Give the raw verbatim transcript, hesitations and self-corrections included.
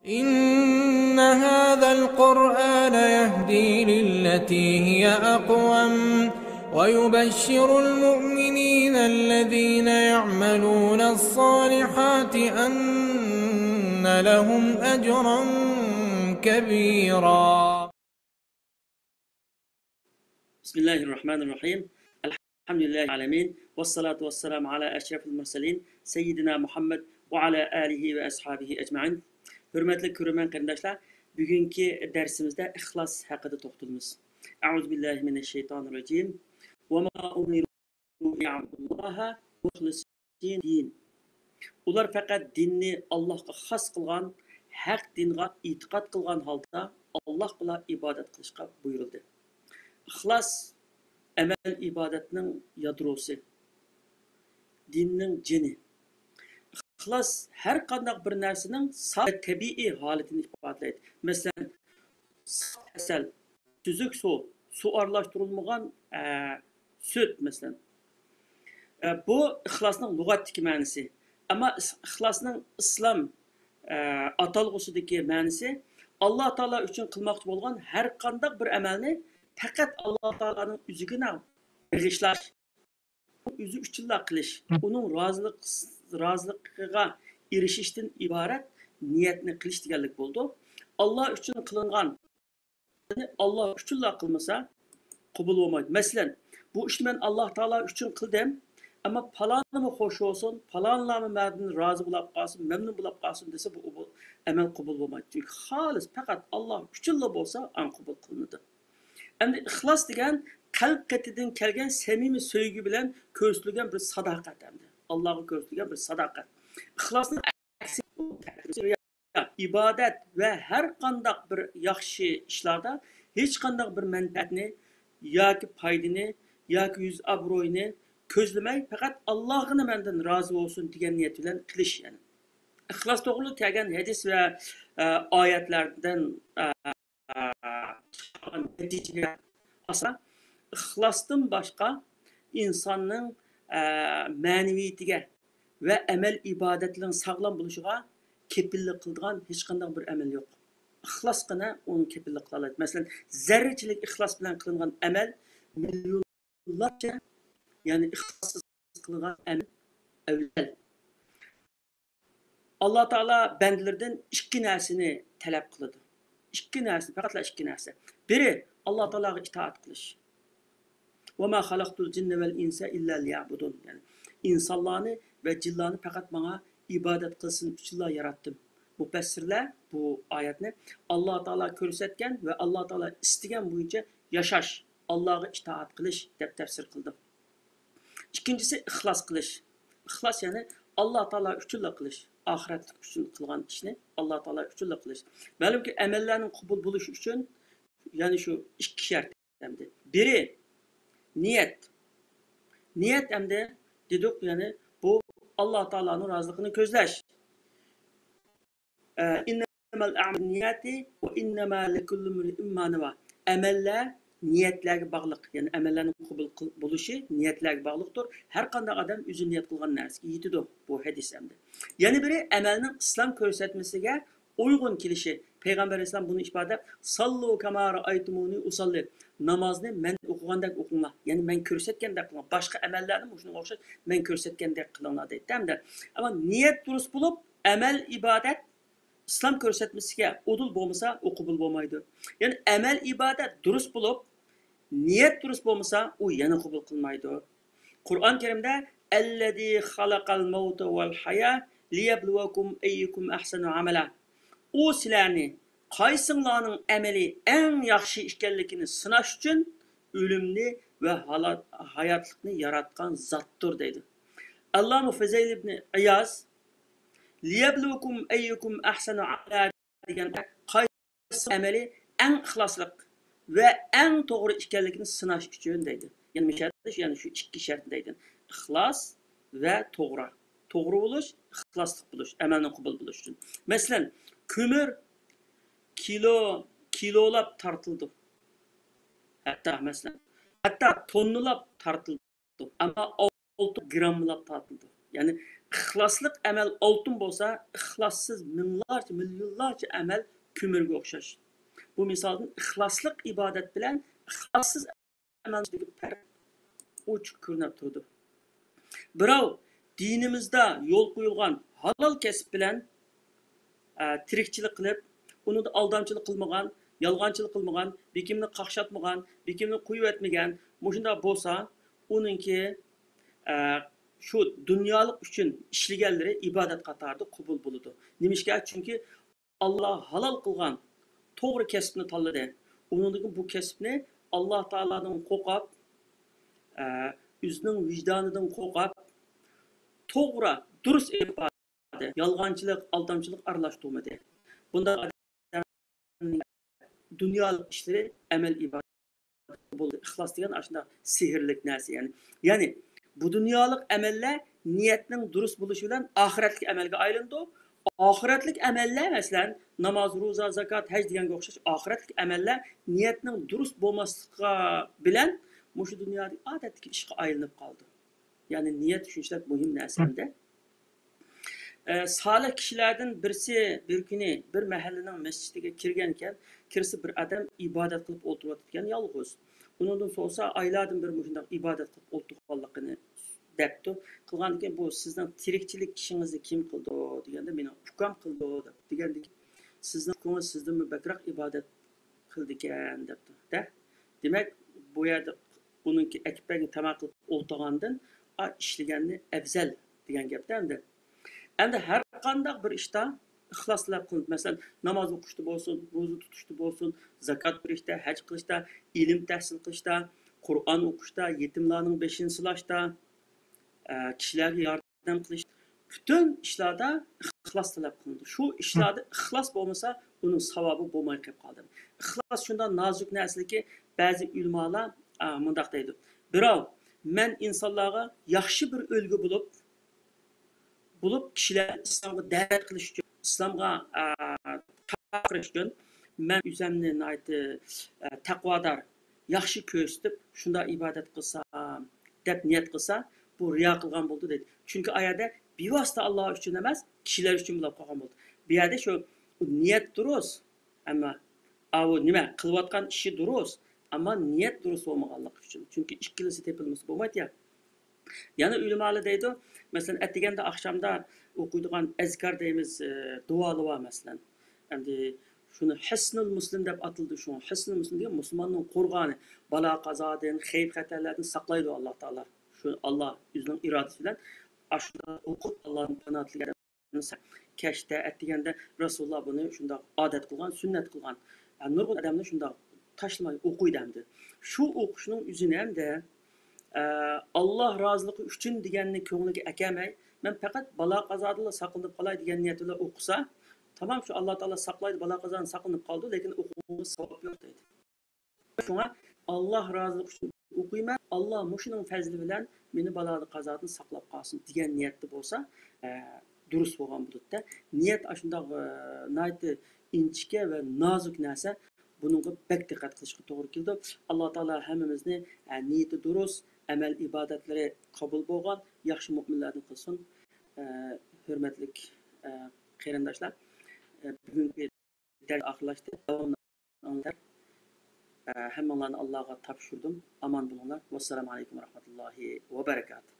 إن هذا القرآن يهدي للتي هي أقوم ويبشر المؤمنين الذين يعملون الصالحات أن لهم أجرا كبيرا. بسم الله الرحمن الرحيم. الحمد لله رب العالمين. والصلاة والسلام على أشرف المرسلين سيدنا محمد وعلى آله وأصحابه أجمعين. ھۆرمەتلىك كۆرۈرمەن قېرىنداشلار، بۈگۈنكى دەرسىمىزدە ئىخلاس ھەققىدە توختىلىمىز. أعوذ بالله من الشيطان الرجيم. وما أمروا ليعبدوا الله مخلصين الدين. ئۇلار پەقەت دىننى ئاللاھقا خاس قىلغان، ھەق دىنغا ئېتىقاد قىلغان ھالدا ئاللاھقىلا ئىبادەت قىلىشقا بۇيرۇلدى. ئىخلاس ئەمەل ئىبادەتنىڭ يادروسى، دىننىڭ جېنى. ئىخلاس ھەر قانداق بىر نەرسىنىڭ ساپ ۋە تەبىئىي ھالىتىنى ئىپادىلەيدۇ. مەسىلەن، ساپ ھەسەل، سۈزۈك سۇ، سۇ ئارىلاشتۇرۇلمىغان، ئە، سۈت، مەسىلەن. ئە، بۇ ئىخلاسنىڭ لۇغەتتىكى مەنىسى. ئەمما ئىس-، ئىخلاسنىڭ ئىسلام، ئە، ئاتالغۇسىدىكى مەنىسى، ئاللا تائالا ئۈچۈن قىلماقچى بولغان ھەر قانداق بىر ئەمەلنى پەقەت ئاللا تائالانىڭ ئۆزىگىلا بېغىشلاش، ئۆزى ئۈچۈنلا قىلىش، ئۇنىڭ رازىلىق، رازىلىقىغا ئېرىشىشتىن ئىبارەت نىيەتنى قىلىش دېگەنلىك بولىدۇ. ئاللا ئۈچۈن قىلىنغان ئاللا ئۈچۈنلا قىلمىسا، قوبۇل بولمايدۇ. مەسىلەن، بۇ ئىشنى مەن ئاللا تائالا ئۈچۈن قىلدىم، ئەمما پالانىمۇ خوش بولسۇن، پالانلارمۇ مەندىن رازى بولاپ قالسۇن، مەمنۇن بولاپ قالسۇن دېسە، بۇ، بۇ ئەمەل قوبۇل بولمايدۇ. چۈنكى خالىس پەقەت ئاللا ئۈچۈنلا بولسا، ئاڭ قوبۇل قىلىنىدۇ. ئەمدى ئىخلاس دېگەن قەلب قېتىدىن كەلگەن سەمىمىي سۆيگۈ بىلەن كۆرسىتىلگەن بىر ساداقەت ئەمدى. ئاللاغا كۆرسىتىلگەن بىر ساداقەت. ئىخلاسنىڭ ئىبادەت ۋە ھەر قانداق بىر ياخشى ئىشلاردا ھېچقانداق بىر مەنپەئەتنى ياكى پايدىنى ياكى يۈز ئابرۇينى كۆزلىمەي، پەقەت ئاللاغىلا مەندىن رازى بولسۇن دېگەن نىيەت بىلەن قىلىش، يەنى. ئىخلاس توغرۇلۇق كەلگەن ھەدىس ۋە، ئە، ئايەتلەردىن، ئە، ئە، چىقارغان نەتىجىگە ئاساسەن، ئىخلاستىن باشقا ئىنساننىڭ، ئە، مەنىۋىيىتىگە ۋە ئەمەل ئىبادەتلىرىنىڭ ساغلام بولۇشىغا كېپىللىك قىلىدىغان ھېچقانداق بىر ئەمەل يوق. ئىخلاسقىنا ئۇنى كېپىللىك قىلالايدۇ. مەسىلەن، زەررىچىلىك ئىخلاس بىلەن قىلىنغان ئەمەل مىليونلارچە، يەنى ئىخلاس قىلغان ئەمەل ئەۋزەل. ئاللا تائالا بەندىلىرىدىن ئىككى نەرسىنى تەلەپ قىلىدۇ. ئىككى نەرسە، پەقەتلا ئىككى نەرسە. بىرى، ئاللا تائالاغا ئىتائەت قىلىش. «وما خلقت الجن والإنس إلا ليعبدون.» يەنى، ئىنسانلارنى ۋە جىنلارنى پەقەت ماڭا ئىبادەت قىلسۇن ئۈچۈنلا ياراتتىم. مۇپەسسىرلەر بۇ ئايەتنى ئاللا تائالا كۆرسەتكەن ۋە ئاللا تائالا ئىستىگەن بويىچە ياشاش، ئاللاغا ئىتائەت قىلىش دەپ تەپسىر قىلدى. ئىككىنچىسى، ئىخلاس قىلىش. ئىخلاس، يەنى ئاللا تائالا ئۈچۈنلا قىلىش. ئاخىرەتلىك ئۈچۈن قىلغان ئىشنى ئاللا تائالا ئۈچۈنلا قىلىش. مەلۇمكى، ئەمەللەرنىڭ قوبۇل بولۇشى ئۈچۈن، يەنى شۇ ئىككى شەرت ئەمدى. بىرى، نىيەت. نىيەت ئەمدى دېدۇق، يەنى بۇ ئاللا تائالانىڭ رازىلىقىنى كۆزلەش. ئە، «إنما الأعمال بالنيات وإنما لكل امرئ ما نوى.» ئەمەللەر نىيەتلەرگە باغلىق. يەنى ئەمەللەرنىڭ قوبۇل قىل-، بولۇشى نىيەتلەرگە باغلىقتۇر. ھەر قانداق ئادەم ئۆزى نىيەت قىلغان نەرسىگە يېتىدۇ. بۇ ھەدىس ئەمدى. يەنە بىرى، ئەمەلنىڭ ئىسلام كۆرسەتمىسىگە ئۇيغۇن كېلىشى. پەيغەمبەر ئەلەيھىسسالام بۇنى ئىپادىلەپ، «صلوا كما رأيتموني أصلي.» نامازنى مەن ئوقۇغاندەك ئوقۇڭلار. يەنى مەن كۆرسەتكەندەك قىلىڭلار. باشقا ئەمەللەرنى مۇشۇنىڭغا ئوخشاش مەن كۆرسەتكەندەك قىلىڭلار دەيدۇ. ھەمدە، ئەمما نىيەت دۇرۇس بولۇپ، ئەمەل ئىبادەت ئىسلام كۆرسەتمىسىگە ئۇدۇل بولمىسا، ئۇ قوبۇل بولمايدۇ. يەنى ئەمەل ئىبادەت دۇرۇس بولۇپ، نىيەت دۇرۇس بولمىسا، ئۇ يەنە قوبۇل قىلمايدۇ. قۇرئان كەرىمدە، «الذي خلق الموت والحياة ليبلوكم أيكم أحسن عملا.» ئۇ سىلەرنى قايسىڭلارنىڭ ئەمەلى ئەڭ ياخشى ئىكەنلىكىنى سىناش ئۈچۈن ئۆلۈمنى ۋە ھالا-، ھاياتلىقنى ياراتقان زاتتۇر، دەيدۇ. ئاللامە فۇزەيل ئىبنى ئىياز، «ليبلوكم أيكم أحسن عملا» دېگەندە، قايسى ئەمەلى ئەڭ ئىخلاسلىق ۋە ئەڭ توغرا ئىكەنلىكىنى سىناش ئۈچۈن دەيدۇ. يەنى مۇشۇ يەردە، يەنى شۇ ئىككى شەرتنى دەيدۇ. ئىخلاس ۋە توغرا. توغرا بولۇش، ئىخلاسلىق بولۇش، ئەمەلنىڭ قوبۇل بولۇشى ئۈچۈن. مەسىلەن، كۆمۈر كىلو، كىلولاپ تارتىلىدۇ. ھەتتا، مەسىلەن، ھەتتا توننىلاپ تارتىلىدۇ. ئەمما ئالتە گراممىلاپ تارتىلىدۇ. يەنى ئىخلاسلىق ئەمەل ئالتۇن بولسا، ئىخلاسسىز مىڭلارچە، مىليونلارچە ئەمەل كۆمۈرگە ئوخشاش. بۇ مىسالدىن ئىخلاسلىق ئىبادەت بىلەن ئىخلاسسىز ئەمەلدىكى پەرق ئوچۇق كۆرۈنۈپ تۇرىدۇ. بىراۋ دىنىمىزدا يول قويۇلغان ھالال كەسىپ بىلەن، ئە، تىرىكچىلىك قىلىپ، ئۇنىڭدا ئالدامچىلىق قىلمىغان، يالغانچىلىق قىلمىغان، بېكىمنى قاقشاتمىغان، بېكىمنى قويۇۋەتمىگەن، مۇشۇنداق بولسا، ئۇنىڭكى، ئە، شۇ دۇنيالىق ئۈچۈن ئىشلىگەنلىرى ئىبادەت قاتارىدا قوبۇل بولىدۇ. نېمىشقا؟ چۈنكى ئاللا ھالال قىلغان توغرا كەسىپنى تاللىدى. ئۇنىڭدىن كېيىن بۇ كەسىپنى ئاللا تائالادىن قورقۇپ، ئە، ئۆزىنىڭ ۋىجدانىدىن قورقۇپ، توغرا، دۇرۇس ئېلىپ باردى. يالغانچىلىق، ئالدامچىلىق ئارىلاشتۇرمىدى. بۇنداق ئادەم دۇنيالىق ئىشلىرى ئەمەل ئىبادەت بولدى. ئىخلاس دېگەن ئاشۇنداق سېھىرلىك نەرسە، يەنى. يەنى بۇ دۇنيالىق ئەمەللەر نىيەتنىڭ دۇرۇس بولۇشى بىلەن ئاخىرەتلىك ئەمەلگە ئايلىنىدۇ. ئاخىرەتلىك ئەمەللەر، مەسىلەن، ناماز، روزا، زاكات، ھەج دېگەنگە ئوخشاش ئاخىرەتلىك ئەمەللەر نىيەتنىڭ دۇرۇس بولماسلىقى بىلەن مۇشۇ دۇنيادىكى ئادەتتىكى ئىشقا ئايلىنىپ قالىدۇ. يەنى نىيەت شۇنچىلىك مۇھىم نەرسە ئەمدى. ئە، سالىھ كىشىلەردىن بىرسى بىر كۈنى بىر مەھەللىنىڭ مەسچىتىگە كىرگەنىكەن، كىرسە بىر ئادەم ئىبادەت قىلىپ ئولتۇرۇۋاتىدىكەن يالغۇز. ئۇنىڭدىن سورىسا، ئايلاردىن بېرى مۇشۇنداق ئىبادەت قىلىپ ئولتۇرغانلىقىنى دەپتۇ. قىلغاندىكىن، بۇ سىزنىڭ تىرىكچىلىك ئىشىڭىزنى كىم قىلىدۇ دېگەندە، مېنىڭ ئۇكام قىلىدۇ دەپ. دېگەندىكىن، سىزنىڭ ئۇكىڭىز سىزدىنمۇ بەكرەك ئىبادەت قىلىدىكەن دەپتۇ. دە، دېمەك، بۇ يەردە ئۇنىڭكى ئەكىپ بەرگەن تاماق قىلىپ ئولتۇرغاندىن، ئا، ئىشلىگەننى ئەۋزەل دېگەن گەپتە ئەمدى. ئەمدى ھەر قانداق بىر ئىشتا ئىخلاس تەلەپ قىلىنىدۇ. مەسىلەن، ناماز ئوقۇشتا بولسۇن، روزا تۇتۇشتا بولسۇن، زاكات بېرىشتە، ھەج قىلىشتا، ئىلىم تەھسىل قىلىشتا، قۇرئان ئوقۇشتا، يېتىملارنىڭ بېشىنى سىلاشتا، ئە، كىشىلەرگە ياردەم قىلىش، پۈتۈن ئىشلاردا ئىخلاس تەلەپ قىلىنىدۇ. شۇ ئىشلاردا ئىخلاس بولمىسا، ئۇنىڭ ساۋابى بولماي قېلىپ قالىدۇ. ئىخلاس شۇنداق نازۇك نەرسىلىكى، بەزى ئۆلىمالار، ئا، مۇنداق دەيدۇ: «بىراۋ، مەن ئىنسانلارغا ياخشى بىر ئۈلگە بولۇپ، بولۇپ، كىشىلەرنى ئىسلامغا دەۋەت قىلىش ئۈچۈن، ئىسلامغا، ئا، چاقىرىش ئۈچۈن مەن ئۆزۈمنى ناھايىتى، ئا، تەقۋادار، ياخشى كۆرسىتىپ، شۇنداق ئىبادەت قىلسام» دەپ نىيەت قىلسا، بۇ رىيا قىلغان بولىدۇ دەيدۇ. چۈنكى ئا يەردە بىۋاسىتە ئاللا ئۈچۈن ئەمەس، كىشىلەر ئۈچۈن بولۇپ قالغان بولىدۇ. بۇ يەردە شۇ نىيەت دۇرۇس، ئەمما ئاۋۇ نېمە قىلىۋاتقان ئىشى دۇرۇس، ئەمما نىيەت دۇرۇس بولمىغانلىقى ئۈچۈن. چۈنكى ئىككىلىسى تېپىلمىسا بولمايدۇ يا. يەنە ئۆلىمالار دەيدۇ، مەسىلەن، ئەتىگەندە، ئاخشامدا ئوقۇيدىغان ئەزكار دەيمىز، ئە، دۇئالار بار، مەسىلەن. ئەمدى شۇنى ھىسنۇل مۇسلىم دەپ ئاتىلىدۇ. شۇ ھىسنۇل مۇسلىم دېگەن مۇسۇلماننىڭ قورغانى، بالا قازادىن، خەۋپ خەتەرلەردىن ساقلايدۇ ئاللا تائالا. شۇ ئاللا ئۆزىنىڭ ئىرادىسى بىلەن ئاشۇنداق ئوقۇپ، ئاللانىڭ پاناھىدىن كەچتە، ئەتىگەندە رەسۇلۇللا بۇنى شۇنداق ئادەت قىلغان، سۈننەت قىلغان. ھە، نۇرغۇن ئادەمنى شۇنداق تاشلىماي ئوقۇيدۇ ئەمدى. شۇ ئوقۇشنىڭ ئۆزىنى ئەمدى، ئە، ئاللا رازىلىقى ئۈچۈن دېگەننى كۆڭلىگە ئەكەلمەي، مەن پەقەت بالا قازادىنلا ساقلىنىپ قالاي دېگەن نىيەت بىلەن ئوقۇسا، تامام شۇ ئاللا تائالا ساقلايدۇ، بالا قازادىن ساقلىنىپ قالىدۇ، لېكىن ئوقۇغىنىڭغا ساۋاب يوق دەيدۇ. شۇڭا ئاللا رازىلىقى ئۈچۈن ئوقۇيمەن، ئاللا مۇشۇنىڭ پەزلى بىلەن مېنى بالا قازادىن ساقلاپ قالسۇن دېگەن نىيەتتە بولسا، ئە، دۇرۇس بولغان بولىدۇ-دە. نىيەت ئاشۇنداق، ئە، ناھايىتى ئىنچىكە ۋە نازۇك نەرسە، بۇنىڭغا بەك دىققەت قىلىشقا توغرا كېلىدۇ. ئاللا تائالا ھەممىمىزنى، ئە، نىيىتى دۇرۇس، ئەمەل ئىبادەتلىرى قوبۇل بولغان ياخشى مۆمىنلەردىن قىلسۇن. ئە، ھۆرمەتلىك، ئە، قېرىنداشلار، ئە، بۈگۈنكى دەرس ئاخىرلاشتى. داۋامىنى ئاڭلىتار. ئە، ھەممىڭلارنى ئاللاغا تاپشۇردۇم. ئامان بولۇڭلار. ۋەسسالامۇ ئەلەيكۇم ۋەرەھمەتۇللاھى ۋەبەرىكاتۇھ.